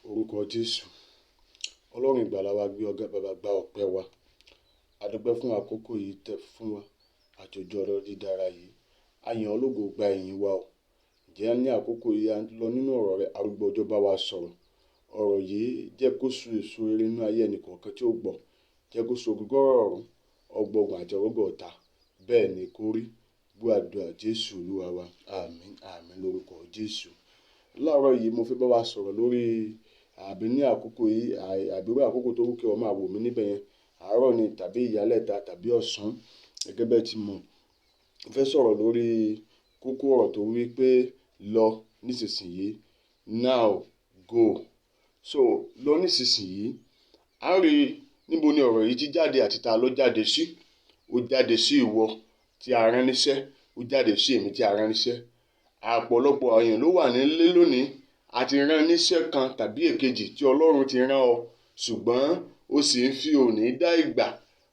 Orúkọ Jésù. Ọlọ́run ìgbàlà wa, gbé ọ̀gá bàbá, gba ọpẹ́ wa. A dúpẹ́ fún àkókò yìí tẹ́ fún wa àti ojú ọ̀rọ̀ dídára yìí. A yìn ọ́ lógo, gba ìyìn wa o. Ǹjẹ́ ní àkókò yìí a ń lọ nínú ọ̀rọ̀ rẹ, arúgbó ọjọ́, bá wa sọ̀rọ̀. Ọ̀rọ̀ yìí, jẹ́ kó so èso rere nínú ayé ẹnì kọ̀ọ̀kan tí ó gbọ́. Jẹ́ kó so ogógóró ọ̀run, ọgbọọgbọ̀n àti ọgọ́ta. Bẹ́ẹ̀ ni kó rí. Gbọ́ àdúrà, Jésù Olúwa wa. Àmín, àmín lórúkọ Jésù. Láàárọ̀ yìí, mo fẹ́ bá wa sọ̀rọ̀ lórí, àbí ní àkókò yìí, àbí irú àkókò tó wù kí ọ máa wò mí níbẹ̀ yẹn. Àárọ̀ ni tàbí ìyálẹ̀ta tàbí ọ̀sán. Gẹ́gẹ́ bẹ́ẹ̀ tí mọ̀. Mo fẹ́ sọ̀rọ̀ lórí kókó ọ̀rọ̀ tó wí pé lọ nísinsìnyí, now go. So lọ nísinsìnyí. A rí níbo ni ọ̀rọ̀ yìí ti jáde àti ta ló jáde sí. Ó jáde sí ìwọ tí a rán níṣẹ́, ó jáde sí èmi tí a rán níṣẹ́. Ọ̀pọ̀lọpọ̀ èèyàn ló wà nílé lónìí, a ti rán níṣẹ́ kan tàbí èkejì tí Ọlọ́run ti rán ọ, ṣùgbọ́n ó sì ń fi òní dá ìgbà,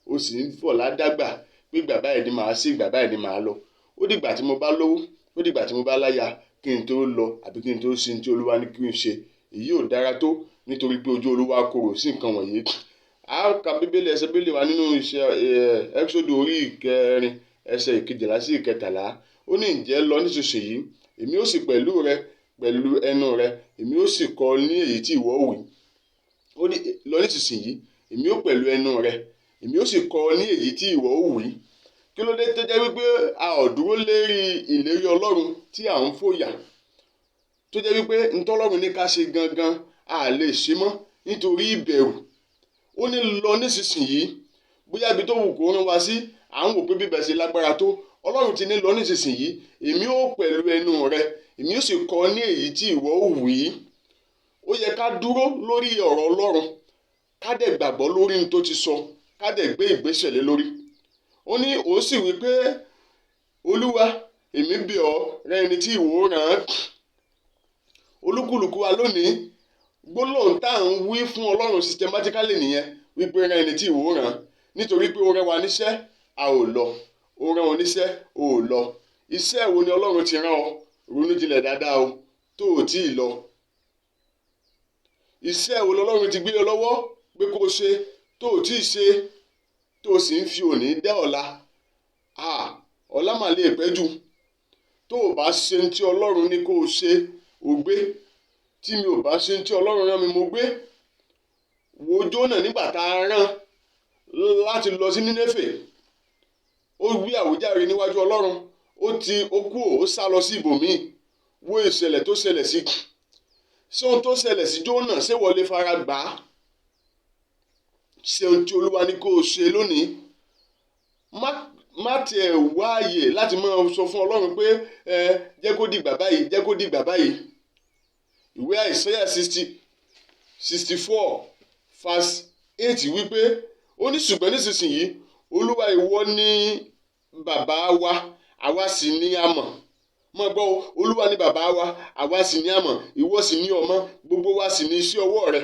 ó sì ń fọ̀la dágbà pé ìgbà báyìí ni màá ṣe, ìgbà báyìí ni màá lọ. Ó dìgbà tí mo bá lówó, ó dìgbà tí mo bá láya kí n tó lọ àbí kí n tó ṣe ohun tí Olúwa ní kí n ṣe. Èyí ò dára tó, nítorí pé ojú Olúwa korò sí nǹkan wọ̀nyí. A ó ka Bíbélì, ẹsẹ̀ Bíbélì wa nínú iṣẹ́ Ẹ́xódù orí 4, ẹsẹ̀ 12 sí 13. Ó ní, "Ǹjẹ́ lọ nísinsìnyí, èmi ó sì pẹ̀lú rẹ pẹ̀lú ẹnu rẹ, èmi ó sì kọ́ ọ ní èyí tí ìwọ ó wí." Ó ní, "Lọ nísinsìnyí, èmi ó pẹ̀lú ẹnu rẹ, èmi ó sì kọ́ ọ ní èyí tí ìwọ ó wí." Kí ló dé tó jẹ́ wípé a ò dúró lérí ìlérí Ọlọ́run tí à ń fòyà? Tó jẹ́ wípé ntí Ọlọ́run ní ká ṣe gangan, a lè ṣe mọ́ nítorí ìbẹ̀rù. Ó ní lọ nísinsìnyí. Bóyá ibi tó wù kó rán wa sí, à ń wò pé bíbẹ̀ ṣe lágbára tó. Ọlọ́run ti ní lọ nísinsìnyí, èmi ó pẹ̀lú ẹnu rẹ, èmi ó sì kọ́ ọ ní èyí tí ìwọ ó wí. Ó yẹ ká dúró lórí ọ̀rọ̀ Ọlọ́run, ká dẹ̀ gbàgbọ́ lórí ohun tó ti sọ, ká dẹ̀ gbé ìgbésẹ̀ lé lórí. Ó ní òun sì wí pé, "Olúwa, èmi bẹ̀ ọ́, rán ẹni tí ìwọ rán." Olúkúlùkù wa lónìí, gbólóhùn tá à ń wí fún Ọlọ́run systematically nìyẹn wípé rán ẹni tí ìwọ rán, nítorí pé ó rán wa níṣẹ́, a ò lọ. Ó rán ọ níṣẹ́, o ò lọ. Iṣẹ́ wo ni Ọlọ́run ti rán ọ? Ronú jinlẹ̀ dáadáa o, tó o tí ì lọ. Iṣẹ́ wo lọ́lọ́run ti gbé ọ lọ́wọ́ pé kó o ṣe tó o tí ì ṣe, tó o sì ń fi òní dá ọ̀la? Ọ̀la mà lè pẹ́ jù. Tó o bá ṣe ohun tí Ọlọ́run ní kó o ṣe, o gbé. Tí mi ò bá ṣe ohun tí Ọlọ́run rán mi, mo gbé. Wo Jónà nígbà tá a rán láti lọ sí Nínéfè. Ó wí àwíjàre níwájú Ọlọ́run, ó ti ó kú, ó sá lọ sí ibòmíì. Wo ìṣẹ̀lẹ̀ tó ṣẹlẹ̀ sí. Ṣé ohun tó ṣẹlẹ̀ sí Jónà, ṣé wọ́n lè fara gbà á? Ṣe ohun tí Olúwa ní kó o ṣe lónìí. Má tiẹ̀ wá àyè láti máa sọ fún Ọlọ́run pé ẹ jẹ́ kó dìgbà báyìí, jẹ́ kó dìgbà báyìí. Ìwé Àìsáyà 64:8 wípé, ó ní, "Ṣùgbọ́n nísinsìnyí, Olúwa, ìwọ ní bàbá wa, àwa sì ní amọ̀." Mọ̀ gbọ́ o, Olúwa ní bàbá wa, àwa sì ní amọ̀, ìwọ sì ní ọmọ, gbogbo wa sì ní iṣẹ́ ọwọ́ rẹ.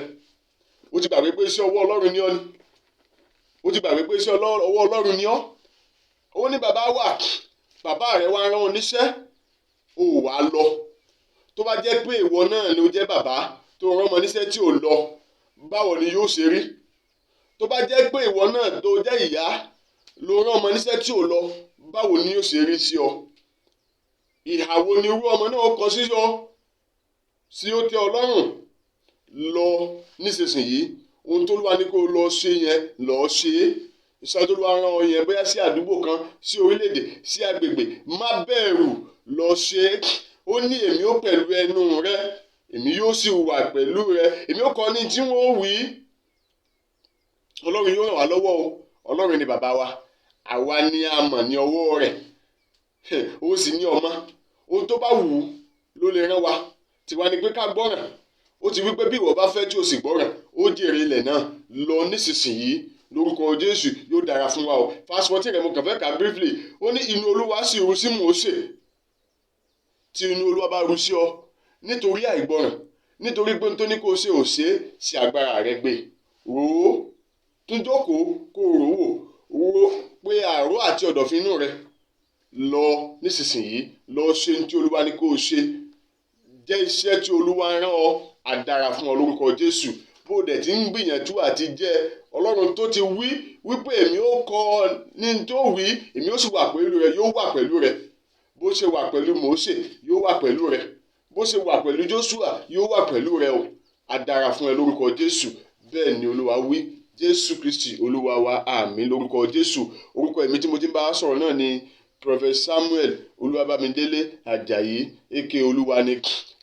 Ó ti gbàgbé pé iṣẹ́ ọwọ́ Ọlọ́run ní ọ́ ni. Ó ti gbàgbé pé iṣẹ́ ọwọ́ Ọlọ́run ní ọ́. Ó ní bàbá wa, bàbá rẹ wá rán ọ níṣẹ́, ó wà á lọ. Tó bá jẹ́ pé ìwọ náà ni ó jẹ́ bàbá tó rán ọmọ níṣẹ́ tí ò lọ, báwo ni yóò ṣe rí? Tó bá jẹ́ pé ìwọ náà tó jẹ́ ìyá ló rán ọmọ níṣẹ́ tí ò lọ, báwo ni yóò ṣe rí sí ọ? Ìhà wo ni irú ọmọ náà kọ sí ọ sí ó tẹ́ ọ lọ́rùn? Lọ nísinsìnyí. Ohun tó Olúwa ní kó lọ ṣe yẹn, lọ ṣe é. Iṣẹ́ tó Olúwa rán ọ yẹn, bóyá sí àdúgbò kan, sí orílẹ̀-èdè, sí agbègbè, má bẹ̀rù, lọ ṣe é. Ó ní, "Èmi ó pẹ̀lú ẹnu rẹ, èmi yóò sì wà pẹ̀lú rẹ, èmi ó kọ́ ní tí wọ́n ó wí." Ọlọ́run yóò ràn wá lọ́wọ́ o. Ọlọ́run ni bàbá wa, àwa ni a mọ̀ ní ọwọ́ rẹ̀, ó sì ní ọmọ. Ohun tó bá wù ú ló lè rán wa. Tiwa ni pé ká gbọ́ràn. Ó ti wí pé bí ìwọ bá fẹ́ tí o sì gbọ́ràn, ó jèrè ilẹ̀ náà. Lọ nísinsìnyí lórúkọ Jésù. Yóò dára fún wa o. Verse 14 rẹ̀, mo kàn fẹ́ kà briefly. Ó ní inú Olúwa sì ru sí Mósè. Tí inú Olúwa bá ru sí ọ nítorí àìgbọràn, nítorí pé tó ní kó o ṣe ò ṣe é, sí agbára rẹ gbé, rò ó, tún jókòó kó o rò wò, rò pé àrò àti ọ̀dọ̀fin inú rẹ. Lọ nísinsìnyí, lọ ṣe ohun tí Olúwa ní kó o ṣe. Jẹ́ iṣẹ́ tí Olúwa rán ọ. Á dára fún ọ lórúkọ Jésù. Bó o dẹ̀ ti ń gbìyànjú àti jẹ́ Ọlọ́run tó ti wí wípé èmi ó kọ́ ọ ní tó wí, èmi ó sì wà pẹ̀lú rẹ, yóò wà pẹ̀lú rẹ. Bó ṣe wà pẹ̀lú Mósè, yóò wà pẹ̀lú rẹ. Bó ṣe wà pẹ̀lú Jóṣúà, yóò wà pẹ̀lú rẹ o. Á dára fún ẹ lórúkọ Jésù. Bẹ́ẹ̀ ni Olúwa wí. Jésù Kristi Olúwa wa, àmín lórúkọ Jésù. Orúkọ èmi tí mo ti ń bá sọ̀rọ̀ náà ni Prophet Samuel Olúwabámidélé Àjàyí aka Olúwani.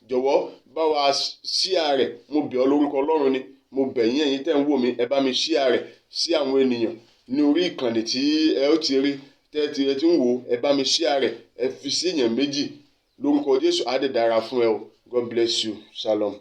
Jọ̀wọ́ bá wa share rẹ̀, mo bẹ̀ ọ́ lórúkọ Ọlọ́run ni. Mo bẹ̀ yín, ẹ̀yin tẹ́ ń wò mí, ẹ bá mi share rẹ̀ sí àwọn ènìyàn ní orí ìkànnì tí ẹ ó ti rí tẹ́ ti ẹ ti ń wò. Ẹ bá mi share rẹ̀, ẹ fi sí èèyàn méjì lórúkọ Jésù. Á dẹ̀ dára fún ẹ o. God bless you. Shalom.